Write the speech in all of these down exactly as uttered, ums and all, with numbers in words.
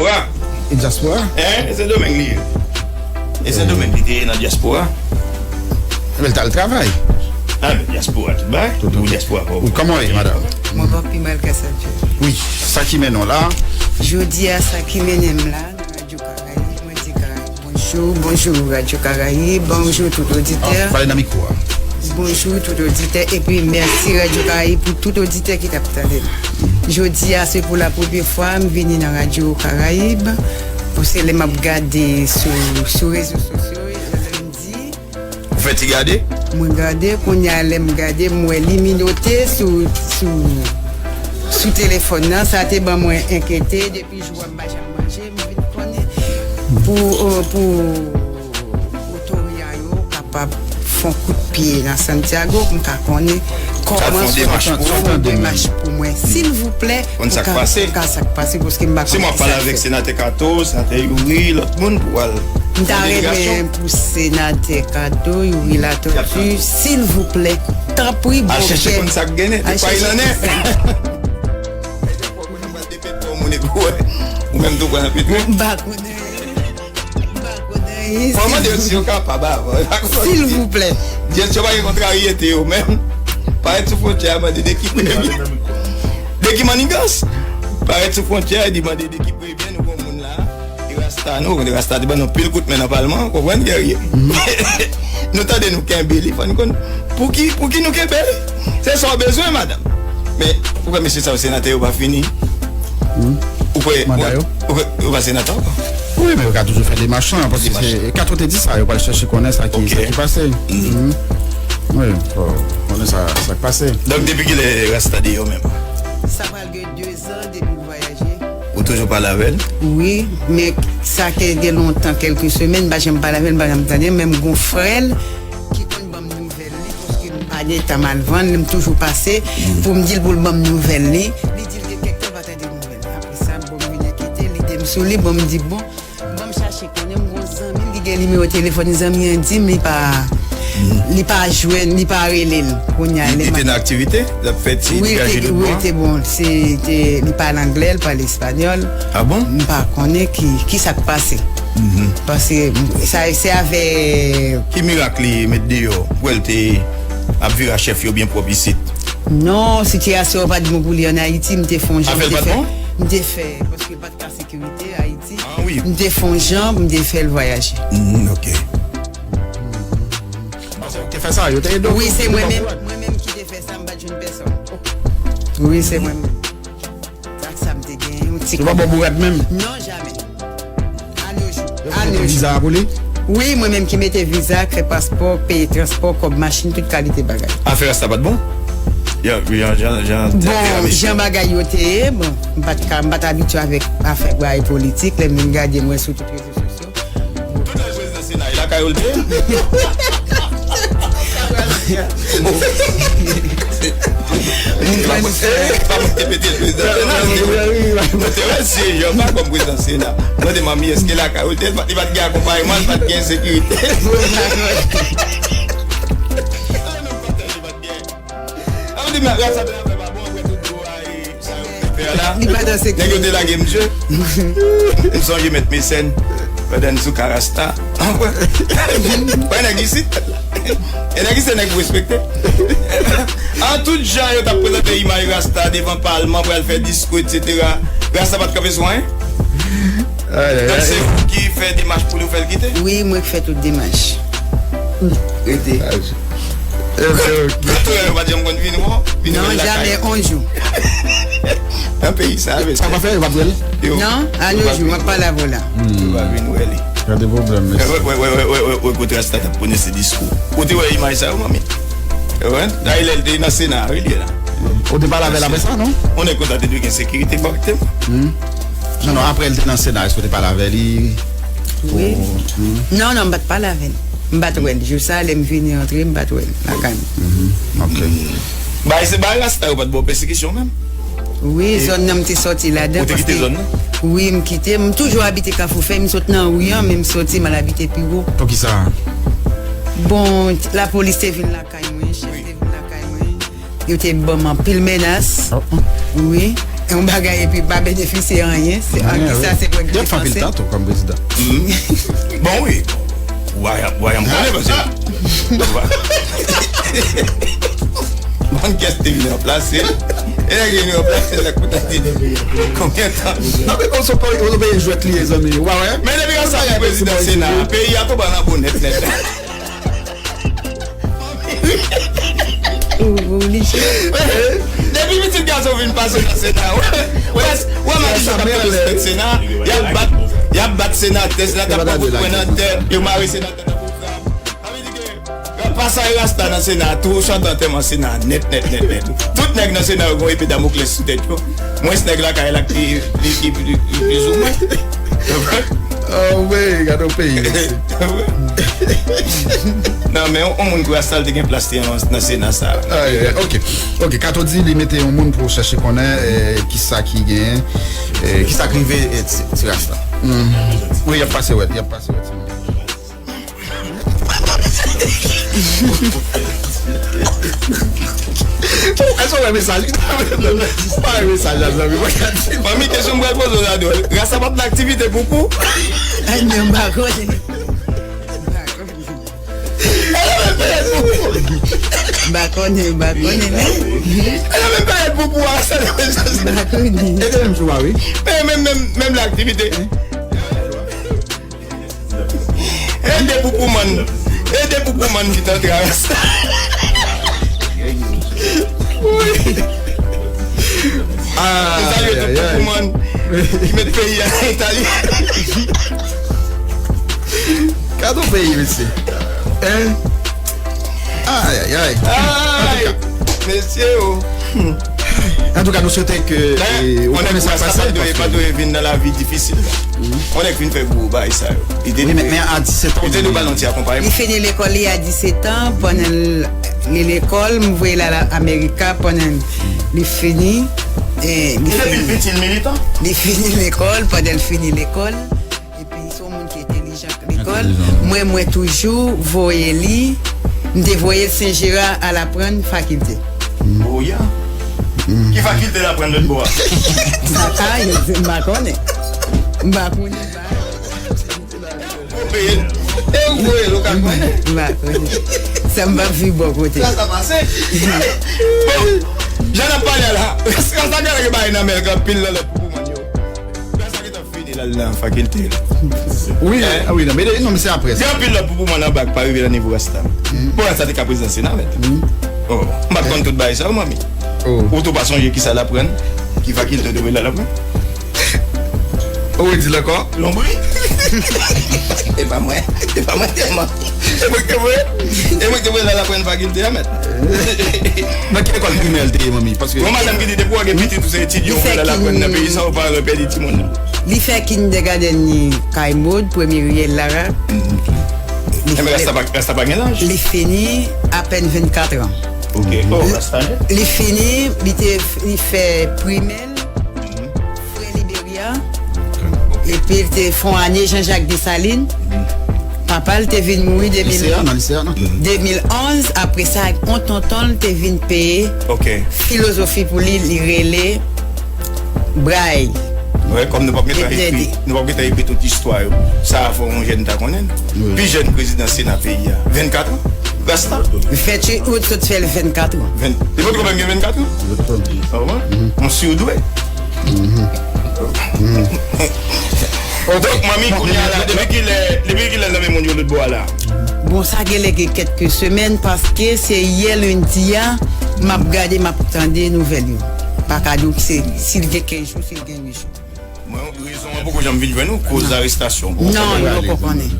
Dyaspora. E dyaspora? Hein? E Sendomeng li ye. E Sendomeng li te ye nan dyaspora. Men l t al travay. Ah, men dyaspora tout bagay. Tout, tout. Ou dyaspora pa ou. Ou kòman w ye, madanm? Mwen pa pi mal ke sa, Dye. Wi, sa ki mennen w la? Jodi a, sa ki mennen m la, nan Radyo Karayib, mwen di Karayib bonjou, bonjou Radyo Karayib, bonjou tout oditè. Ah, pale nan mikwo a. Bonjou tout oditè, epi mèsi Radyo Karayib pou tout oditè ki t ap tande m. Jodi a, se pou la premye fwa m vini nan Radyo Karayib, pou se lè m ap gade sou, sou rezo sosyo, jan m di. Ou fè ti gade? Mwen gade, kounye a lè m gade, m wè li minote sou, sou, sou telefòn nan, sa te ban mwen enkyete, depi jou a m pa janm manje, m vin konnen pou, euh, pou otorite yo kapab fè yon kout pye nan Santiago pou m ka konnen kòman fè yon demach pou mwen, silvouplè, pou ka, pou ka sa k pase, paske m pa konnen ki sa k fèt. Si m ap pale avèk senatè Kato, senatè Youri, lòt moun pou al nan delegasyon. M ta renmen pou senatè Kato, Youri Latortue, silvouplè, tanpri, Bondye. Al chèche konn sa k gen, te pa nan nen. Ou menm tou pran nan pit. M pa konnen. M pa konnen. Fò mande yo si yo kapab avan. Silvouplè. Jès yo pa gen kontraryete yo menm. Parèt sou fwontyè a mande de ki premye. De ki mannigans. Parèt sou fwontyè a di mande de ki premye nou gon moun la. E rasta nou, rasta te ban nou pil kout men nan palman, konprann, Guerrier. Nou tande nou kenbe li, fò n konn pou ki, pou ki nou kenbe li. Se sa w bezwen, madanm. Men, ou kwè mesye sa yo senatè yo pa fini? Ou kwè, ou kwè, ou kwè yo pa senatè ankò? Wi, men yo ka toujou fè demach lan, paske se, Kato te di sa, yo pral chèche konnen sa ki, sa ki pase. Wi, fò konnen sa, sa k pase. Donk, depi kilè rasta deyò menm? Sa pral gen de zan depi m vwayaje. Ou toujou pale avè l? Wi, men sa ke gen lontan, kèlke semèn, m pa janm pale avè l, m pa janm tande l, men m gon frè l ki konn ban m nouvèl li, paske m pa gen tan m al vann li, m toujou pase pou m di l pou l ban m nouvèl li. Li di l gen kèk tan pa tande nouvèl. Apre sa, bon, m vin enkyete, lide m sou li, bon, m di, bon, ban m chache konnen, m gon zanmi m ki gen nimewo telefòn li, zanmi an di m li pa, li pa jwenn, li pa rele l. Kounye a, li te nan aktivite, l ap fè ti degaj de bwa. Wi, li te bon, se te, li pale anglè, li pale espanyòl. Ah bon? M pa konnen ki, ki sa k pase. Paske sa, se avè. Ki mirak li met deyò? Ou kwè l te ap vire a chèf yo byen pwòp isit? Non, sitiyasyon an pa t bon pou li ann Ayiti, m te fè yon jan, m te fè, m te fè, paske l pa t ka sekirite Ayiti. Ah wi. M te fè yon jan, m te fè l vwayaje. Mm, ok. Paske ou te fè sa, yo te ede w. Wi, se mwen menm, mwen menm ki te fè sa, m pa t jwenn pèsòn. Wi, se mwen menm. Ak sa m te gen, yon ti kòb. Yo pa ba w bourad menm? Non, jamè. A nos jours. Yo te mete viza a pou li? Wi, mwen menm ki mete viza, fè paspò, peye transpò, kòb machin, tout kalite bagay. Afè rasta pa t bon? Jan, jan, jan, jan, bon, jan bagay yo te ye, bon, m pa t ka, m pa t abitye avèk afè bagay politik, lè m vin gade, m wè sou tout rezo sosyo. Tout lè prezidan Sena, e lakay ou l te ye? Bon. E pa mwen, e pa mwen te mete l prezidan Sena, se ou. Mwen te wè l siyeje anba kòm prezidan Sena. Mwen te mande manmi èske lakay ou l te ye, li pa t gen akonpayman, li pa t gen sekirite. Sa vle di, men, rasta te afè pa bon, apre tout gwo a, e, sa yo te fè a la. Li pa t an sekirite. Nèg yo te lage misye. M sonje Mèt Mesèn, pandan n sou ka rasta. Wè nèg isit. E nèg isit se nèg ou respekte. An tout jan yo t ap prezante imaj rasta devan palman, pral fè diskou, etsetera. Rasta pa t kanpe sou anyen. Donk, se ou ki fè demach pou li, ou fè l kite? Wi, mwen k fè tout demach. Rete. Rete, ok. Doktè yo pa t janm konn vini, bon? Vini wè l lakay. Non, jamè, yon jou. Nan peyi sa, sa pa fè, yo pa t wè l? Non, a nos jours, m ap pale avè w la. Yo pa vin wè li. Gade pwoblèm, mesye. Wè, wè, wè, kote rasta t ap pwononse diskou. Ou te wè imaj sa yo, manmi? Wè, dayè lè l te nan Sena, wi, li ye la. Ou te pale avè l apre sa, non? On nèg konsa te dwe gen sekirite, pa te. Non, non, apre l te nan Sena, èske w te pale avè li? Wi. Non, non, m pa t pale avè l. M pa t wè l. Jou sa, lè m vini antre, m pa t wè l lakay mwen. Ok. Bay, se bay rasta yo pa t ba w pèsekisyon menm? Wi, zòn nan m te sòti ladan. Ou te kite zòn nan? Wi, m kite. M toujou abite Kafou Fèy, m sot nan ri an, men m sòti, m al abite pi wo. Poukisa? Bon, lapolis te vin lakay mwen, chèf te vin lakay mwen. Yo te ban m anpil menas. Wi. yon bagay epi pa benefisye anyen. Se an ki sa se mwen ki te panse. Y ap fè anpil tan tou kòm prezidan. Bon, wi. Wayam, wayam konnen, paske bann kès te vin ranplase. E nèg vin ranplase, nèg pou ta di konbyen tan. Nan men konso pa ou peye jwèt li ye, zanmi. Wa wè. Men depi Rasta vin prezidan Sena, peyi a tonbe nan bonèt nèt. Ou, ou oblije. Depi pitit gason vin pase nan Sena, wè, wè, wè, malichon k ap tonbe sou tèt Sena, y ap bat, y ap bat senatè, senatè ap pran kout pwen nan tèt, yo mare senatè nan pwogram. Sa vle di ke, pasaj Rasta nan Sena, tou chante antèman Sena, nèt, nèt, nèt, nèt. Tout nèg nan Sena yo gen epe Damoklès sou tèt yo. Mwens nèg lakay la ki, ki, ki, ki, ki plizoumwen. Oh, wi, gade yon peyi, mesye. Non, men yon, yon moun kou Rasta l te gen plas li nan, nan Sena sa. Ay, ay, ok. Ok, Kato di li mete yon moun pou chèche konnen, eh, kisa ki genyen, eh, kisa k rive, eh, ti, ti Rasta. Mm. Wi, y ap pase wè, y ap pase wè, ti moun. Èske w wè mesaj? Ou pa wè mesaj la, zanmi? Mwen ka di. Manmi, kesyon m pral poze w la dwòl. Rasta p ap nan aktivite poupou? Ay, non, m pa konnen. M pa konnen, m pa konnen, men. Èske w wè pèryòd poupou a, sa te wè sa? M pa konnen. E te menm jou a, wi. Men, menm, menm, menm la aktivite. E de poupoumann. E de poupoumann ki t antre a Rasta. Wi. Ah, nou salye tout poupoumann ki met peyi a nan eta li. Gade yon peyi, mesye. Hein? Ay, ay, ay. Ay, mesye, oh. Antouka, nou swete ke, eh, ou konnen sa k pase, pa dwe, pa dwe vin nan lavi difisil. Yon nèg fin fè gwo bagay sa yo. Li te dwe, men a disèt an, li te dwe ba l yon ti akonpayman. Li fini lekòl li a disèt an, pandan l, li lekòl, m voye l al Amerika, pandan li fini, eh, li fini. E depi l piti, l militan? Li fini lekòl, pandan l fini lekòl, epi se yon moun ki entelijan lekòl. Mwen, mwen toujou voye li, m te voye l Sen Jera al aprann fakilte. Oh, ya. Ki fakilte l aprann lòt bò a? Sa ka, yo di, m pa konnen. M pa konnen. Ou peye l. E ou voye l, ou ka konnen. M pa konnen. Sa m p ap viv bò kote. Sa, sa pase. Bon, jan n ap pale a la, Rasta genlè gen bagay nan men l, gen anpil nan lòt poupoumann yo. Rasta gentan fini l al nan fakilte. Wi, ah wi, non, men, non, men se apre sa. Gen anpil lòt poupoumann anba k pa rive nan nivo Rasta. Bon, Rasta te ka prezidan Sena, mèt. Oh, m pa t konn tout bagay sa yo, manmi. Ou tou pa sonje kisa l aprann, ki fakilte w te voye l al aprann? Ou redi l ankò? Lonbri. E pa mwen. E pa mwen tèlman. E mwen ki te voye l. E mwen ki te voye l al aprann fakilte a, mèt. Nan ki lekòl primè l te ye, manmi? Paske yon madanm ki di depi w gen pitit ou se etidyan ou voye l al aprann nan peyi sa, ou pa pèdi timoun nan. Li fè kindergarten li kay Maude, premye riyèl Lara. Enben, Rasta pa, Rasta pa gen laj. Li fini apèn vennkat an. Ok. Oh, Rasta jèn. Li fini, li te, li fè primè l, Frè Liberya. Epi l te fè yon ane Jean-Jacques Dessalines. Papa l te vin mouri de mil, lise a, nan lise a, non? De mil onz, apre sa, yon tonton l te vin peye filozofi pou li, li rele Bray. Wè, kòm nou p ap gentan ekri, nou p ap gentan ekri tout istwa yo. Sa a fò yon jèn ta konnen l. Pi jèn prezidan Sena peyi a, vennkat an. Rasta. Venntuit out, sot fè l vennkat an. Ven, li potko menm gen vennkat an? Ah, wè? Yon surdoué. Donk, manmi, kounye a la, depi kilè, depi kilè l nan men moun yo lòt bò a la? Bon, sa genlè gen kèlke semèn, paske se yè lendi a, m ap gade, m ap tande nouvèl yo. Pa ka di w se, si l gen kenz jou, si l gen uit jou. Mwen, rezon an poko janm vin jwenn ou, koz arestasyon. Non, m poko konnen.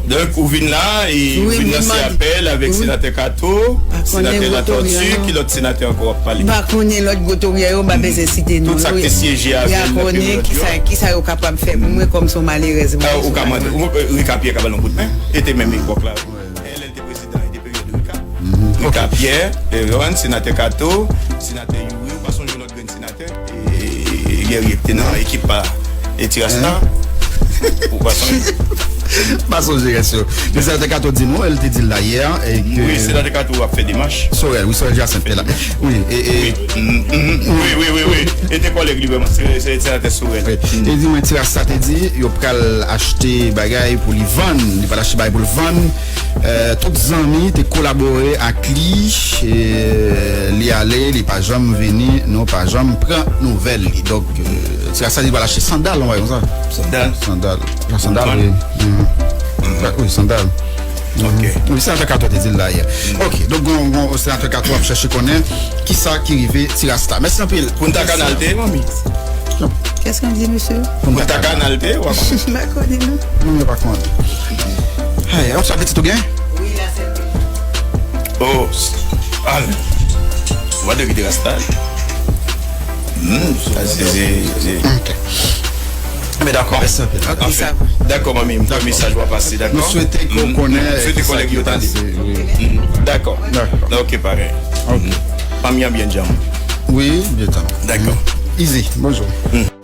Donk, ou vin la, e ou vin lanse apèl avèk senatè Kato, senatè Latortue, ki lòt senatè ankò w ap pale? M pa konnen lòt gwo toryè yo, m pa bezwen site non yo. Tout sa k te syeje avè l nan peryòd yo. Kisa, kisa yo kapab fè pou mwen kòm se yon malerèz, mwen kòm se yon malerèz. Rika Pierre ka ba l yon kout men, e te menm epòk la. Lè l te prezidan, e te peryòd Rika. Rika Pierre, Leon, senatè Kato, senatè Youri, ou pa sonje lòt grenn senatè? E, e, Guerrier ki te nan ekip pa, e, Ti Rasta. Ou pa sonje? Pa sonje rès yo. Men Senatè Kato di nou, el te di l la yè, e ke Wi, Senatè Kato ap fè demach. Sorel, wi, Sorel Jacinthe te la. Wi, e, e Wi, mm, mm, wi, wi, wi, wi. E te kòlèg li vrèman, se, se Senatè Sorel. Wi. E di mwen, Ti Rasta te di, yo pral achte bagay pou li vann. Li pral achte bagay pou l vann. Euh, tout zanmi te kolabore ak li. E, li ale, li pa janm vini, nou pa janm pran nouvèl li. Donk, euh, Ti Rasta di, li pral achte sandal, yon bagay konsa. Sandal. Sandal. Sandal, wi. Mhm. Wi, sandal. Ok. Wi, Senatè Kato te di l la yè. Ok, donk, gon, gon, Senatè Kato ap chèche konnen kisa ki rive Ti Rasta. Mèsi anpil. Punta Cana l te ye, manmi? Kès ki di, mesye? Punta Cana l te ye, w ap M pa konnen, non. Moun yo pa konnen. Ay, yon sa pitit ou gen? Oh, s-, ah, w a de kite Rasta. Hmm, sa se, se, se. Ok. Men dakò, mèsi anpil. Ok, sa va. Dakò, manmi, m fè mesaj w a pase, dakò? Nou swete ke w konnen, nou swete kòlèg yo tande. Wi. Dakò. Dakò. Ok, parèy. Ok. Manmi an byen djanm. Wi, byen djanm. Dakò. Izi, bonjou.